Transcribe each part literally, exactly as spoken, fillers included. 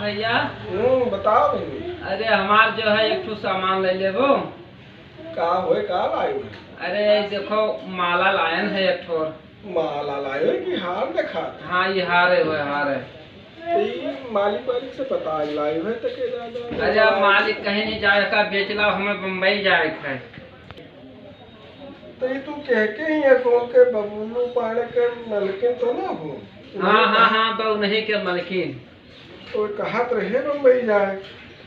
भैया। हम्म, बताओ भैया। अरे, हमार जो है, एक ठो सामान ले लेबो। का होए, का लाए हो? अरे, देखो, माला लायन है एक ठो। माला लाए हो कि हार देखा? हाँ, ये हार है, वो हार है। तो ये मालिक वालिक से बता लाए हो तो के ज्यादा अरे, अब मालिक कहीं नहीं जाए का, बेच लाओ, हमें बम्बई जाए का है। तो ये तू कह के ही है, कौन के बबलू पाड़े के मलकिन तो ना हो? हाँ, हाँ, हाँ, बा उन्हीं के मलकिन। तो कहत रहे बम्बई जाए।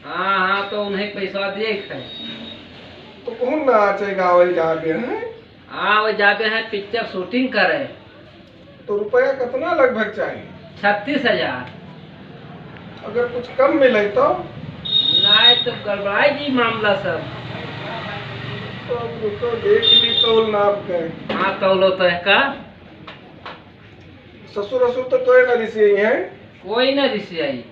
हाँ, हाँ, तो उन्हें पैसा दिए थे। तो कौन नाचे गावे जाबे हैं? हाँ, वो जाबे हैं पिक्चर शूटिंग करे। तो रुपया कितना लगभग चाहिए? छत्तीस हजार। अगर कुछ कम मिले तो? नहीं तो गड़बड़ाई जी मामला सब। तो अब रुको, देख ली तौल नाप के। हाँ, तौलो तो है का? ससुर असुर तो तोय ना रिसियाई है? कोई ना रिसियाई।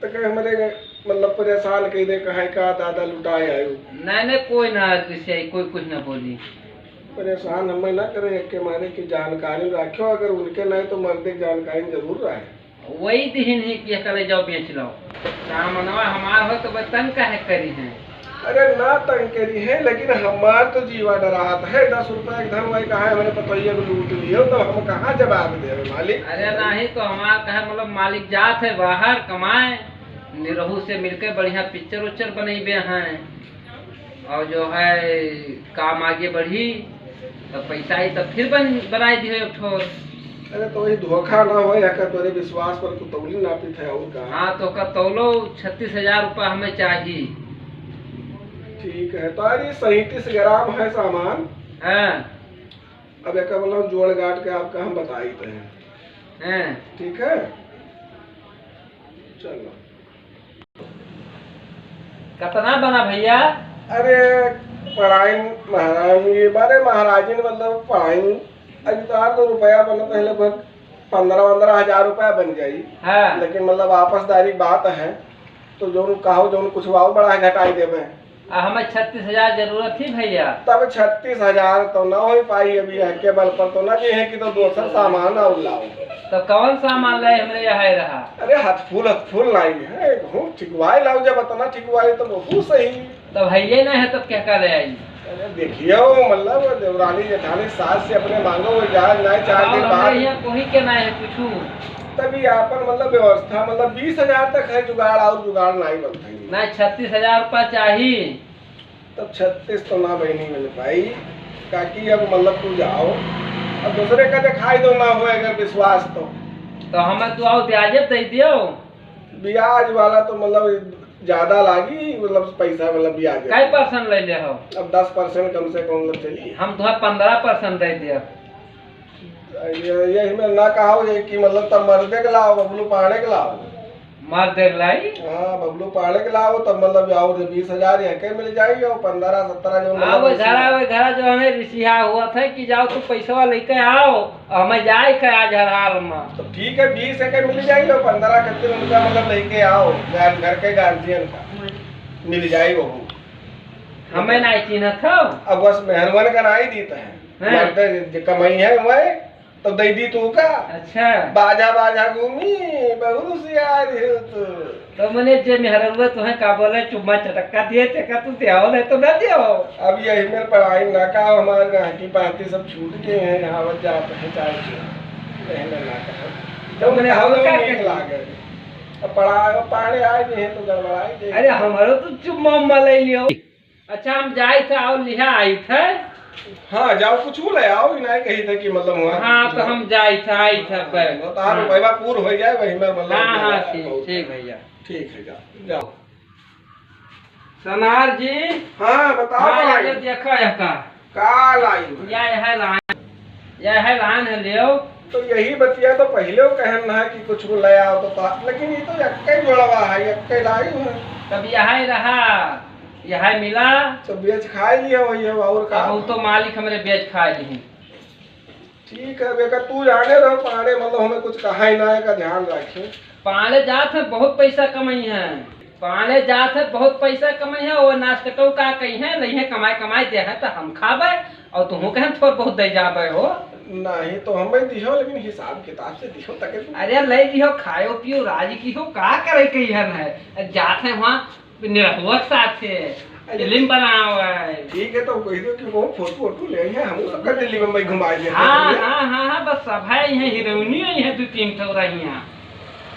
तो कहे हमरे मतलब परेशान कह दे, कहे का दादा लुटाए आयो। नहीं, नहीं, कोई ना रिसियाई, कोई कुछ ना बोली। परेशान हमें ना करे, एक के मारे की जानकारी रखो, अगर उनके नहीं तो मर्दे की जानकारी जरूर रहे। वही दिहिन ही कि करे जाओ बेच लो। सामनवा हमार हो तो बतन काहे करी हैं? अरे ना तंग करी है, लेकिन हमार तो जीवा डरात है। दस रुपया के धन वही कहा है, हमरे पतोहिया को लूट लियो, तो हम कहाँ जवाब देवे मालिक? अरे नहीं तो हमार कहे मतलब मालिक जात है बाहर कमाए, निरहू से मिलके बढ़िया पिक्चर उच्चर बनैबे हैं, और जो है काम आगे बढ़ी, तब पैसा आई तब फिर बन, बनाए दियो एक ठो। अरे तो वही धोखा ना हो, या का तोरे विश्वास पर कुतौली नापित है और का? हाँ, तो का तौलो छत्तीस हजार रुपया हमें चाहिए। ठीक है, तो अरे सैंतीस ग्राम है सामान। हाँ। अब एक मतलब जोड़ गाट के आपका हम बताई थे। हाँ। ठीक है, चलो। कितना बना भैया? अरे पढ़ाई महाराज, ये बारे महाराजिन मतलब पढ़ाई, अभी तो आपको रुपया मतलब पहले बहुत पन्द्रह पन्द्रह हजार रुपया बन जाई। हाँ। लेकिन मतलब आपसदारी बात है, तो जौन कहो जौन कुछ भाव बढ़ा घटाई देबे। आ हमें छत्तीस हजार जरूरत ही भैया। तब छत्तीस हजार तो ना हो पाई अभी, है के बल पर तो ना भी है कि तो दोसर सामान और लाओ। तो कौन सामान लाए हमरे यहाँ रहा? अरे हथफूल, हथफूल लाई है, हूँ ठिकवाए लाओ, जब इतना ठिकवाए तो बहुत सही। तब है ये नहीं है, तब क्या का ले आई? अरे देखियो, मतलब देवरानी जेठानी सास से अपने मांगो, वो जाए ना चार और दिन हमरे बाद। यहाँ कोई के ना है कुछ। तभी आपन मतलब व्यवस्था, मतलब बीस हजार तक है जुगाड़, और जुगाड़ नहीं बनता है। नहीं, छत्तीस हजार रुपया चाहिए। तब छत्तीस तो ना बहनी मिल पाई, काकी अब मतलब तू जाओ, अब दूसरे का दिखाई दो ना हो अगर विश्वास तो। तो हमें तू आओ ब्याजे दे दियो। ब्याज वाला तो मतलब ज्यादा लागी, मतलब पैसा मतलब ब्याज। कै percent ले ले हो? अब दस percent कम से कम मतलब चली। हम तुहे पन्द्रह percent दे दिया। ये, यही में ना कहा हो ये कि मतलब तब मर्दे के लाओ, बबलू पाड़े के लाओ। मर्दे के लाई? हाँ, बबलू पाड़े के लाओ, तब मतलब और बीस हजार यह के मिल जाई और पन्द्रह सत्रह जो मतलब आओ ऐसे घर, आओ घर, जो हमें रिसिया हुआ था कि जाओ तू पैसवा लेके आओ, हमें जाए के आज हर हाल में। तो ठीक है, बीस एक मिल जाई और पन्द्रह करके उनका मतलब लेके आओ, घर, घर के गार्जियन का मिल जाई बहू। हमें ना चिन्हत हो। अब बस मेहरवन का ना ही दीता है। हैं? मरते जे कमाई है वह, तो दे दी तू का। अच्छा। बाजा बाजा घूमी, बहुत होशियार है तू। तो मने जे मेहररुआ तुहे का बोले, चुम्मा चटक्का दिए, ते का तू दियाओ, नहीं तो ना दियो। अब यही मेरे पढ़ाई ना का, हमारे गांठी पाती सब छूट गए हैं, आवत जात है चाय के। कहने ना का। तो मने हम और का नीक कही? लागे। अब पढ़ा, पाड़े आए गए हैं तो गड़बड़ाई दे। अरे हमारो तो चुम्मा उम्मा ले लियो। अच्छा, हम जाइत है और लिहा आइत है। हाँ, जाओ कुछ ले आओ, इनाय कही था कि मतलब वहाँ हाँ, तो हम जाइत है, आइत है, हाँ, बस। तो तार हाँ। रुपया पूर हो जाए, वही में मतलब हाँ, हाँ, बहुत ठीक, बहुत ठीक भैया। ठीक है, जाओ, जाओ। सनार जी। हाँ, बताओ हाँ, भाई। ये देखो, ये का। का लाई भाई? या, यह लान, यह लान है, लियो। तो यही बतिया तो पहले वो कहन रहा कि कुछ ले आओ तो पा-, लेकिन ये तो यक्के जोड़वा है, यक्के लाई है। तब यह रहा, यह मिला। तो बेच खाए लिया वही है, और का? अब वो तो मालिक हमरे बेच खाए ली। ठीक है, बेटा, तू जाने रहो, पाड़े मतलब हमें कुछ कहा ही ना है, का ध्यान रखे। पाड़े जात है, बहुत पैसा कमाई है। पाड़े जात है, बहुत पैसा कमाई है, वो नाश कटो का कही है, नहीं है, कमाए, कमाए दे है, तो हम खाबे, और तुहू के हम थोड़ बहुत दे जाबे हो। नहीं तो हमें दिहो, लेकिन हिसाब किताब से दिहो, ताकि तू अरे, ले दिहो, खायो पियो, राजी किहो, का करे के इहन है? जात है वहाँ निरहुआ के साथे, अरे, फिल्म बनावे। ठीक है, तो कह दो कि वो फोटो वोटो ले आई है, हम सबका दिल्ली बम्बई घुमाई देते हैं, हाँ, भैया। हाँ, हाँ, हाँ, बस सब है, यहाँ हीरोइनी आई है, दो तीन ठो रही हैं।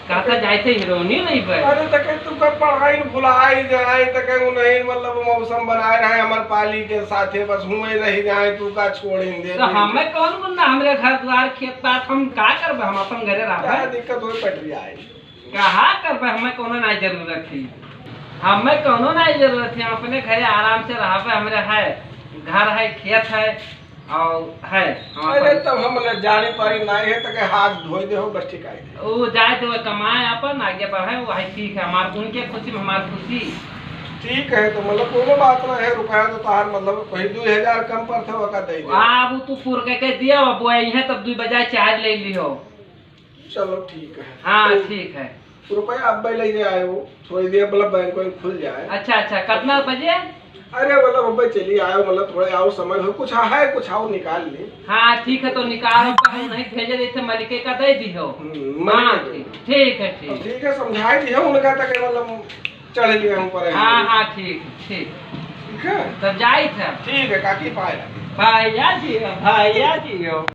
कहता जाए थे हीरोइनी नहीं बे। अरे, तो कहे तू का पढ़ाई न भुलाई जाए, तो कहे वो नहीं, मतलब, मौसम बनाए रहे हमार पाली के साथे, बस हुए रही जाए, तू का छोड़ें दे तो दे। हमें कौन गुन्ना, हमरे घर द्वार खेत पात, हम का करबे, हम अपन घरे रहबे। क्या दिक्कत हो पटरी आई? कहा करबे, हमें कोनो ना जरूरत है, हमें कोनो ना जरूरत है, हम अपने घरे आराम से रहबे, हमरे है घर है, खेत है, और है हम अरे अपन। तब हम न जाने पारी नाई है, तके हाथ धोई दे हो, बस ठीक आई। वो जाए तो वो कमाए अपन, आगे बढ़े, वही ठीक है, हमार उनके खुशी में हमार खुशी। ठीक है, तो मतलब कोनो बात ना है, रुपया तो तार मतलब कहीं दो हजार कम पर था, वका दे दे। आ, वो तू पुर के, के दिया, अब वो आई है, तब दो बजाय चार ले लियो। चलो ठीक है। हाँ, तो ठीक है। रुपया अब ले ले आए हो, थोड़ी देर मतलब बैंक वैंक खुल जाए। अच्छा, अच्छा, कितना बजे? अरे मतलब अब चली आए हो, मतलब थोड़े आओ समय हो, कुछ है, कुछ आओ निकाल ले। हाँ, ठीक है, तो निकाल, हम नहीं भेजे देते, मलिके का दे दी हो। हम्म, हाँ, मलिके दे। ठीक, ठीक है, ठीक। अब ठीक है, समझाई दी हो उनका, तक मतलब चढ़ लिया हम पर। हाँ, हाँ, ठीक, ठीक। ठीक है? तब जाई थे। ठीक है, काकी पाए। भैया जी, भैया जी हो।